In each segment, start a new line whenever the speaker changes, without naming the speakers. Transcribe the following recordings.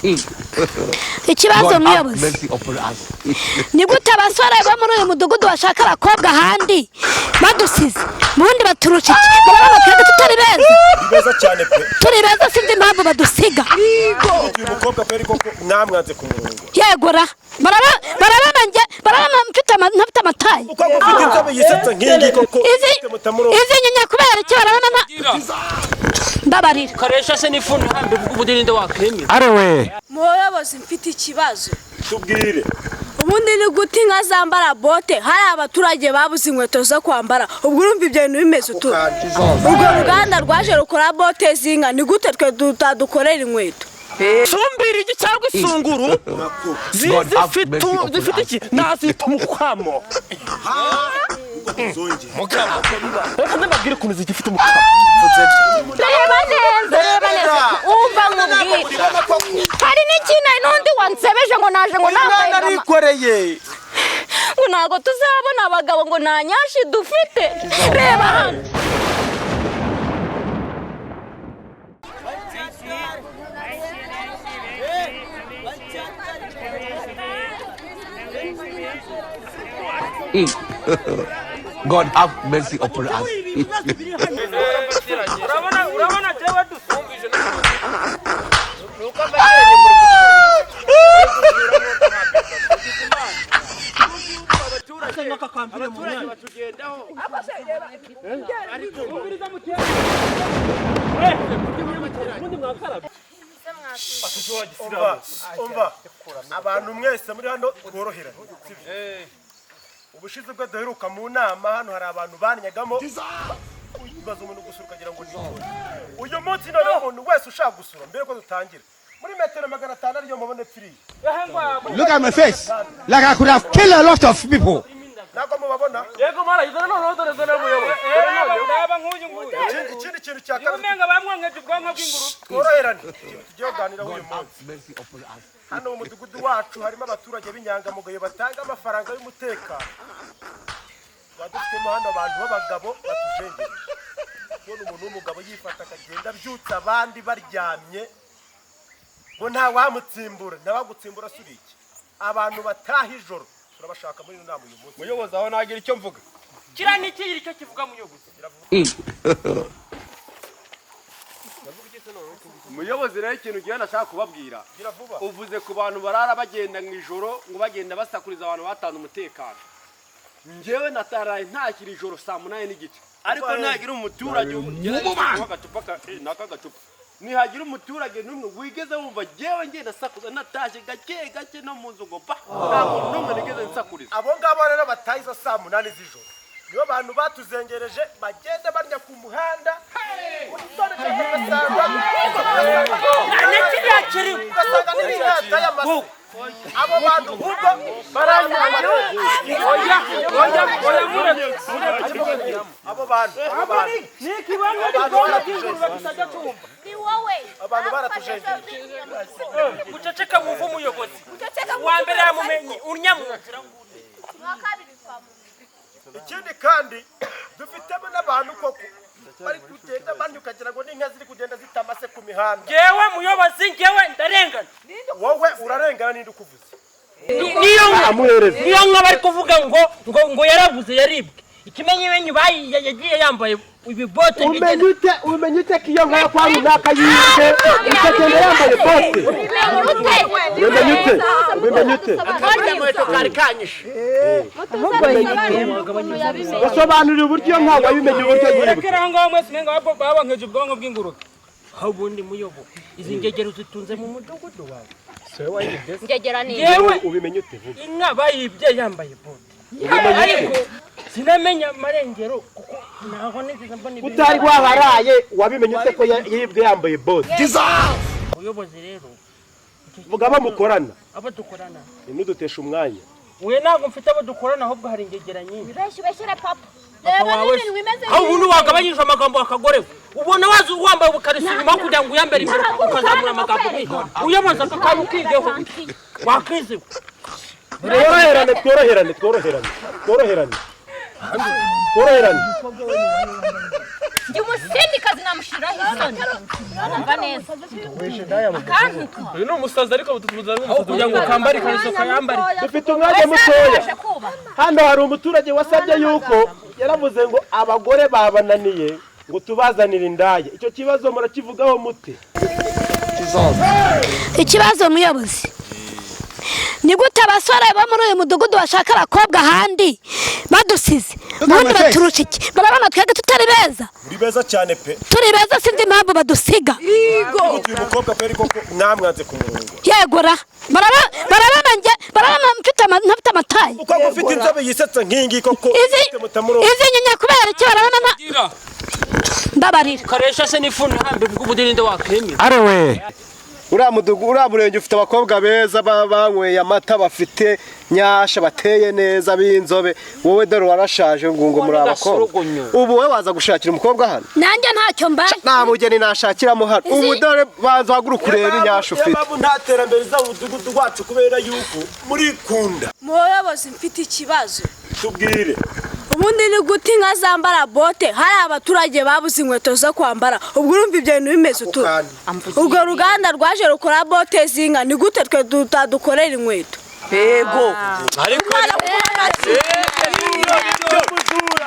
Ikibazo,
God have
muyobozi,
mercy upon us.
Ni gute abasore bo muri uyu mudugudu bashaka abakobwa ahandi badusize? Ubundi baturusha iki? Murabona twebwe tutari beza?
Ni beza cyane pe.
Turi beza, sinzi impamvu badusiga.
Uyu mukobwa kweri koko mwamwanze ku murongo.
Yegura, barabona njye, barabona ntafite amatayi.
Uko ufite inzobe yisetsa nk'iyi koko,
Izi
ufite mutamurongo.
Izi nyinya kubera iki? Barabona nta mbabarira.
Karesha se n'ifuni hambe ubwo ninde wakemera?
Arewe.
Muyobozi, mfite ikibazo.
Tubwire.
Ubundi ni gute inka zambara bote, hari abaturage babuze inkweto zo kwambara? Ubwo urumva ibyo bintu bimeze utu? Urwo ruganda rwaje rukora bote z'inka, ni gute twe tutadukorera inkweto?
Sumbirigi cyangwa isunguru
God have
zifite
mercy upon
zifite
us.
iki nazita umukwamo. Reka ndababwire ukuntu zigifite umukamo.
Reba neza, reba neza, umva nkubwire, hari n'ikintu, hari n'undi wansebeje ngo naje ngo nambaye
Arikoreye.
ngo ntabwo tuzabona abagabo, ngo nta nyashi dufite. Reba hano.
God have mercy upon us.
Urabona jewe dusumbije nuko abaturage batugendaho.
Umva, umva, abantu mwese muri hano, tworoherane, sibyo? Ubushize ubwo duheruka mu nama hano, hari abantu banyagamo ubaza umuntu gusura ukagira ngo ni uyu munsi. Noneho umuntu wese ushaka gusura, mbere ko dutangira, muri metero 500 ariyo mubone pfiriye.
Look at my face. Like I could have killed a lot of people.
Ntabwo mubabona.
Yego mara izana noneho, dore dore muyobozi.
Reba nk'uyu nguyu.
Ikindi kintu cya kabiri,
umenga bamwankeje ubwonko bw'ingurube.
Tworoherane, ikintu tugiye kuganiraho uyu munsi
Mercy upon us.
hano mu mudugudu wacu, harimo abaturage b'inyangamugayo batanga amafaranga y'umutekano. Tuba dufitemo hano abantu b'abagabo batujengereje. Kubona umuntu w'umugabo yifata akagenda abyutsa abandi baryamye, ngo ntawamutsimbura, ntawagutsimbura asuri iki? Abantu bataha ijoro turabashaka muri ino nama uyu munsi.
Muyobozi, aho nagira icyo mvuga.
Kiriya ni iki icyo kivuga, muyobozi?
Muyobozi rero, ikintu ugiye nashaka kubabwira,
Gira vuba.
uvuze ku bantu barara bagenda mu ijoro, ngo bagenda basakuriza abantu batanze umutekano. Njyewe nataraye ntakira ijoro saa 8:30, ariko ntagira umuturage agacupa n'aka gacupa, nihagira umuturage n'umwe wigeze wumva njyewe ngenda sakuza natashye gake gake no mu nzu ngo pa, nta muntu n'umwe nigeze nsakuriza.
Abo ngabo rero bataha izo saa 8 z'ijoro nibo bantu batuzengereje, bagenda barya ku muhanda mu gitondo cyangwa ugasanga
Na kiriya kirimo
ugasanga n'inyata y'amase. Abo bantu ahubwo
Oya, oya, oya, mureke.
Abo bantu, abo bantu,
Ni ikibanza cy'ubwonko bw'ingurube kitajya cyumva.
Ni wowe.
Abantu baratujengereje.
Uceceka wumva umuyobozi wa mbere yamumenye unnya mu nzira.
Ikindi kandi, dufitemo n'abantu koko bari kugenda banywa ukagira ngo n'inka ziri kugenda zitamase ku mihanda.
Ngewe muyobozi, ngewe ndarengana.
Wowe urarengana? Ninde ukuvuze?
Niyo nka, niyo nka bari kuvuga ngo yarabuze, yaribwe, ikimenyimenyi yagiye yambaye ibibote.
Umenye ute, umenye ute ko iyo nka kwa runaka yibwe ikagenda yambaye bote? Ubimenye ute? Ubimenye ute?
Mutuze.
Kari kanyishe. Basobanurira uburyo iyo nka wabimenye, uburyo yibwe.
Murekere aho ngaho mwese, umenga babonkeje ubwonko bw'ingurube. Aho ubundi muyobo, izi ngegero zitunze mu mudugudu wawe?
Ngegera ni
Yewe.
Ubimenye ute? Vuga.
Inka bayibye yambaye bote, ariko sinamenya amarengero kuko ntaho nigeze mbona ibintu.
Utari waharaye, wabimenye ute ko yibwe yambaye bote?
Ubuyobozi rero,
Vuga abo mukorana.
Abo dukorana?
Ntimuduteshe umwanya.
We, ntabwo mfite abo dukorana, ahubwo hari ingegera nyinshi.
Benshi beshyire papa.
Papa
Reba
wawe
n'ibintu bimeze.
Aho ubundi wagabanyije amagambo akagorewe, ubona wazi wambaye ubukariso inyuma kugira ngo uyambere imbere, ukazamura amagambo nk'iyo uyoboza aka kantu ukigeho wakiziwe.
Tworoherane, tworoherane, tworoherane, tworoherane, tworoherane.
Njye umusindikazi namushiraho isoni. Urumva neza. Akantuka.
Uyu ni umusazi, ariko tuzi ari umusazi kugira ngo kambare ikariso kayambare.
Dufite umwanya mutoya. Hano hari umuturage wasabye yuko, yaravuze ngo abagore babananiye, ngo tubazanire indaya. Icyo kibazo murakivugaho mute?
Ikibazo, muyobozi, ni gute abasore bo muri uyu mudugudu bashaka abakobwa ahandi badusize? Ubundi baturusha iki? Barabona twebwe tutari beza?
Muri beza cyane pe.
Turi beza, sinzi impamvu badusiga.
Uyu mukobwa kweri koko mwamwanze ku murongo.
Yegura, barabona njye, barabona ntafite amatayi.
Uko ufite inzobe yisetsa nk'iyi ngiyi koko?
Izi
ufite mutamuro.
Izi nyinya kubera iki? Barabona nta, mbabarira.
Karesha se n'ifuni hambe bw'ubudini wakemye.
Arewe.
Uriya mudugu, uriya murenge ufite abakobwa beza banyweye amata, bafite nyasha, bateye neza, b'inzobe. Wowe dore warashaje ngo muri abakobwa. Ubu wowe waza gushakira umukobwa hano?
Nanjye ntacyo mbaye.
Nta mugeni nashakiramo hano. Ubu dore banza uhaguruke urebe inyasha
Niyo
ufite.
mpamvu nta terambere riza mu mudugudu wacu, kubera yuko murikunda.
Muyobozi, mfite ikibazo.
Tubwire.
Ubundi ni gute inka zambara bote hari abaturage babuze inkweto zo kwambara? Ubwo urumva ibyo bintu bimeze utu? Urwo ruganda rwaje rukora bote z'inka, ni gute twe tutadukorera inkweto?
Yego.
Ariko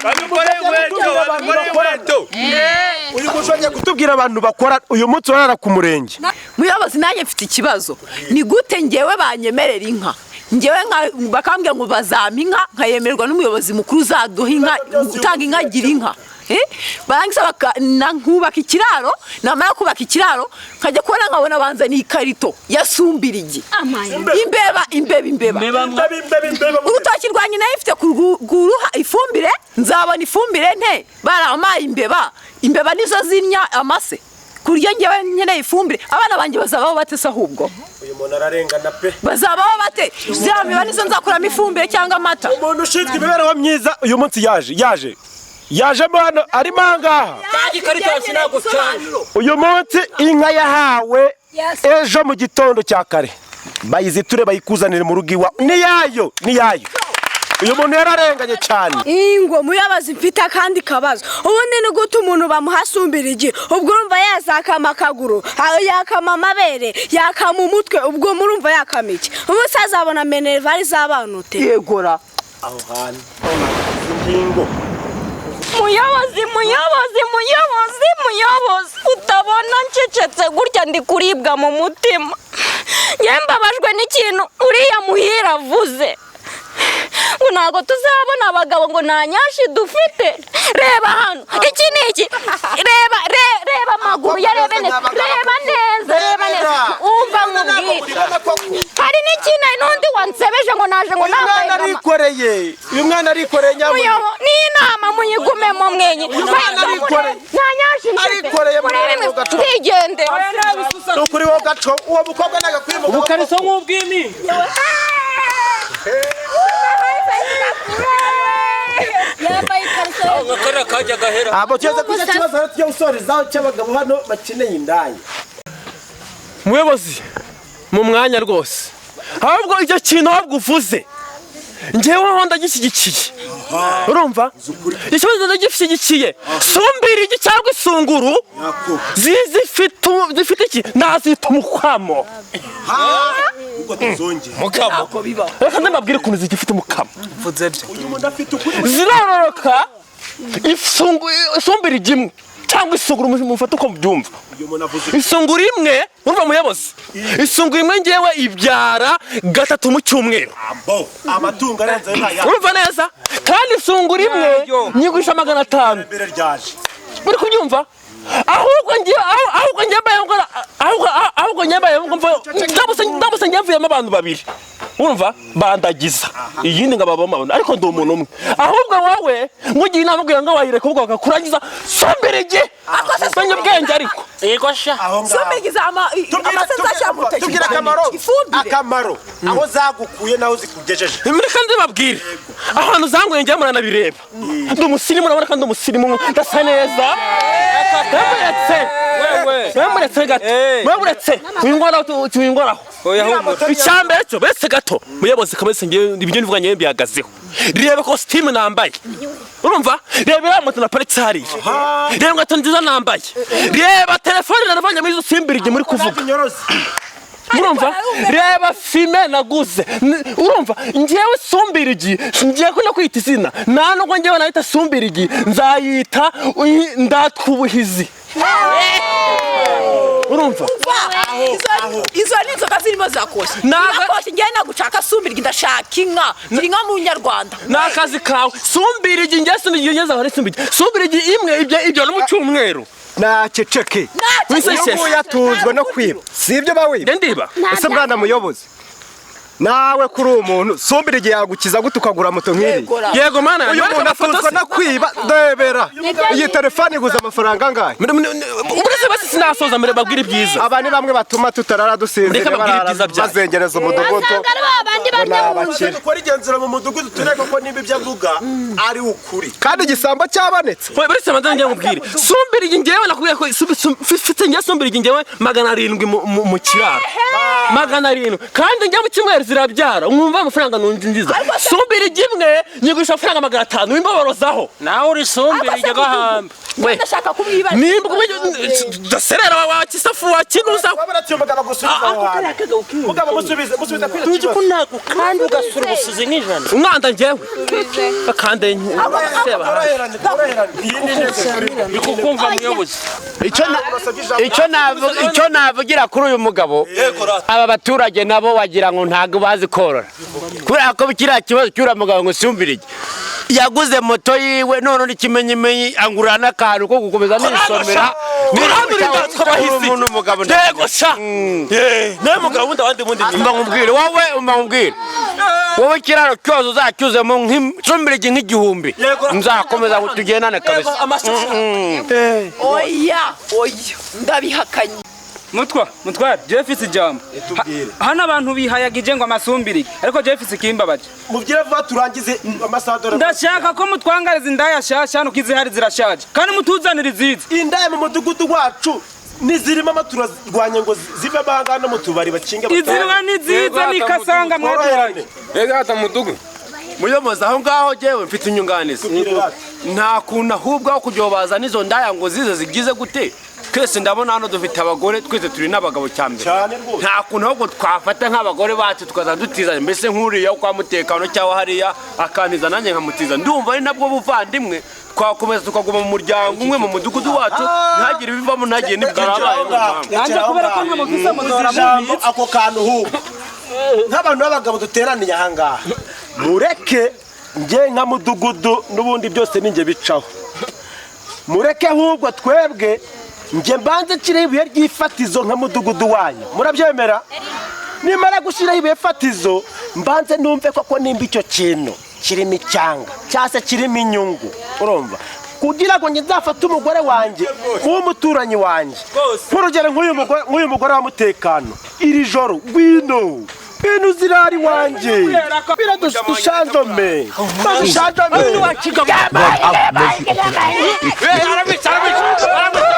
babikore inkweto, babikore inkweto.
Uyu muco agiye kutubwira abantu bakora uyu munsi barara ku murenge.
Muyobozi, nanjye mfite ikibazo. Ni gute ngewe banyemerera inka, ngewe bakambwira ngo bazampa inka, nkayemererwa n'umuyobozi mukuru uzaduha inka, utanga inka agira inka? Barangiza nkubaka ikiraro, namara kubaka ikiraro nkajya kubona nkabona banzaniye ikarito ya sumbirigi, imbeba, imbeba, imbeba.
Imbeba, imbeba, imbeba.
Urutoki rwanjye nayo ifite kuruha ifumbire, nzabona ifumbire nte barampaye imbeba? Imbeba nizo zinya amase ku buryo ngewe nkeneye ifumbire. Abana banjye bazabaho bate se ahubwo?
Uyu muntu ararengana pe.
Bazabaho bate? Ziriya mbeba nizo nzakuramo ifumbire cyangwa amata.
Umuntu ushinzwe imibereho myiza uyu munsi yaje, yajemo hano, arimo aha ngaha.
Ikarito ntabwo cyane.
Uyu munsi inka yahawe ejo mu gitondo cya kare, bayiziture bayikuzanire mu rugo iwawe. Ni yayo, ni yayo. Uyu muntu yararenganye cyane.
Ingo muyobozi, mfite akandi kabazo. Ubundi ni gute umuntu bamuhasumbira igi? Ubwo urumva yazakama akaguru, yakama amabere, yakama umutwe, ubwo murumva yakama iki? Umunsi azabona minerval z'abana ute?
Yegora.
Aho hantu ingingo.
Muyobozi, muyobozi, muyobozi, muyobozi, utabona ncecetse gutya ndi kuribwa mu mutima. Njye mbabajwe n'ikintu uriya muhira avuze ngo ntabwo tuzabona abagabo, ngo nta nyashi dufite. Reba hano, iki ni iki? Reba, reba amaguru ya, rebe neza, reba neza, reba neza. Umva nkubwire, hari n'ikintu, hari n'undi wansebeje ngo naje ngo
Uyu mwana
nambaye
arikoreye, uyu mwana arikoreye nyamuneka.
Muyobo, ni inama muyigumemo mwenye.
Uyu mwana arikoreye.
Nta nyashi mfite.
Arikoreye.
Murebe mwe.
Muri gaco.
Ndigende.
Ni ukuri wowe gaco, uwo mukobwa nagakwiye umugabo.
Ubukariso nk'ubw'impinja.
Yambaye ikariso.
Akarere kajya gahera.
Abo tugeze kuri icyo kibazo rero tujya gusorezaho cy'abagabo hano bakeneye indaya.
Muyobozi, mu mwanya rwose, ahubwo icyo kintu ahubwo uvuze njyewe ho ndagishyigikiye. Urumva, ikibazo ndagishyigikiye. Sumbirigi cyangwa isunguru zifite iki nazita umukwamo.
Ubwo tuzongere.
Mukamo.
Reka ndababwire ukuntu zigifite umukamo.
Mvuze byo.
Uyu muntu afite ukuri.
Zirororoka. Isumbirigi imwe cyangwa isunguru, mufate uko mubyumva.
Uyu muntu avuze.
Isunguru imwe, urumva muyobozi, isunguru imwe ngewe ibyara gatatu mu cyumweru.
Ambo amatungo arenze ayo ntaya.
Urumva neza, kandi isunguru imwe nyigurisha 500.
Imbere ryaje.
Muri kubyumva? Ahubwo ngiye mbaye ahubwo ngiye mbaye ndamutse ngiye mvuyemo abantu babiri, urumva, bandagiza iyindi ngo ababamo abantu, ariko ndi umuntu umwe. Ahubwo wowe nkugira inama ubwira ngo wayireka, ubwo bakakurangiza sumbirigi, menya ubwenge ariko.
Yego sha.
Aho ngaho.
Sumbirigi amase nzashyira mu rutoki.
Tubwire akamaro.
Ifumbire.
Akamaro aho zagukuye n'aho zikugejeje.
Mureka ndibabwire ahantu zanguye. Njye muranabireba, ndi umusirimu, urabona kandi umusirimu, ndasa neza. Mwemuretse, mwemuretse gato, mwemuretse, tuyingoraho, tuyingoraho. Icyambere cyo bese gato muyobozi kamese ngiye ibyo nivuga ngiye mbihagazeho. Reba kositimu nambaye. Urumva? Reba iriya moto naparitse hariya. Reba inkweto nziza nambaye. Reba telefone navanye muri izo simbirigi muri kuvuga. Urumva? Reba fime naguze. Urumva? Ngewe sumbirigi ngiye ko kwita izina. Nta nubwo ngewe nahita sumbirigi nzayita ndatwubuhizi. Urumva?
Izo ni inzoga zirimo zakoshye. Nakoshye ngewe nagushaka sumbirigi ndashaka inka. Gira inka mu Nyarwanda.
Ni akazi kawe. Sumbirigi ngewe sumbirigi ngeze aho sumbirigi. Sumbirigi imwe ibyo no mu cyumweru.
Naceceke. Uyu atuzwe no kwiba. Si ibyo bawiba.
Ndiba.
Ese bwana muyobozi, nawe kuri uwo muntu sumbirigi yagukiza gute ukagura moto nk'iri?
Yego mana,
uyu muntu atuzwe no kwiba. Ndebera iyi telefone iguza amafaranga angahe?
Uretse basi sinasoza mbere babwira ibyiza.
Aba ni bamwe batuma tutarara dusinzira bazengereza umudugudu.
Dukora igenzura mu mudugudu turebe ko niba ibyo avuga ari ukuri.
Kandi igisambo cyabonetse.
Uretse manza ngiye mubwire. Sumbirigi ngewe nakubwiye ko mfite ngewe sumbirigi ngewe 700 mu kiraro. 700 kandi njya mu cyumweru zirabyara umwumva amafaranga nunjinjiza. Sumbirigi imwe nyigurisha amafaranga 500 wimbaborozaho.
Nawe uri sumbirigi gahamba.
We
ndashaka kumwiba.
Nimba daserera wa kisafu wa kinuza.
Mugabo musubize musubize kwira.
Tuzi ko nako kandi ugasura ubusizi n'ijana.
Umwanda ngewe. Bakande seba.
Bikukumva muyobozi.
Icyo navugira kuri uyu mugabo, aba baturage nabo wagira ngo ntago bazi korora. Kubera ko kiriya kibazo cy'uriya mugabo ngo sumbirigi yaguze moto yiwe none n'ikimenyimenyi angurana n'akantu ko gukomeza nisomera.
Yego sha. Nawe mugabo wundi abandi bundi
mba nkubwire wowe, mba nkubwire wowe kiraro cyose uzacyuzemo nk'isumbirigi nk'igihumbi nzakomeza tugendane kabisa.
Oya oya ndabihakanye.
Mutwa mutware jewe mfise ijambo. Hano abantu bihayagije ngo amasumbirigi ariko jewe mfise ikimbabaje.
Mubwire vuba turangize amasaha dore.
Ndashaka ko mutwangariza indaya shasha hano kizihari zirashaje kandi mutuzanira izizi.
Indaya mu mudugudu wacu nizirimo amaturarwanye ngo zive amahanga no mu tubari bakinge.
Izirwa niziza nikasanga mwaduhaye.
Ega hata mudugu.
Muyobozi aho ngaho jewe mfite inyunganizi. Nta kuntu ahubwo aho kugira bazana izo ndaya ngo zize zigize gute. Twese ndabona hano dufite abagore twese turi n'abagabo cyambere. Nta kuntu ahubwo twafata nk'abagore bacu tukaza dutizanya mbese nk'uriya kwa mutekano cyangwa hariya akantiza nanjye nkamutiza. Ndumva ari nabwo buvandimwe twakomeza tukaguma mu muryango umwe mu mudugudu wacu ntagire ibivamo ntagire n'ibyinjira.
Nanjye kubera ko nkamufise muzora mubitse
ako kantu hubwo nk'abantu b'abagabo duteraniye aha ngaha mureke nge nka mudugudu n'ubundi byose ninjye bicaho. Mureke ahubwo twebwe nge mbanze nshireho ibuye ry'ifatizo nka mudugudu wanyu. Murabyemera? Nimara gushyiraho ibuye fatizo mbanze numve koko nimba icyo kintu kirimo icyanga cyangwa se kirimo inyungu. Urumva? Kugira ngo nge nzafate umugore wanjye nk'umuturanyi wanjye. Nk'urugero nk'uyu mugore wa mutekano iri joro ngwino bintu zirari wanjye biradushanjome badushanjome.
Arabica arabica arabica.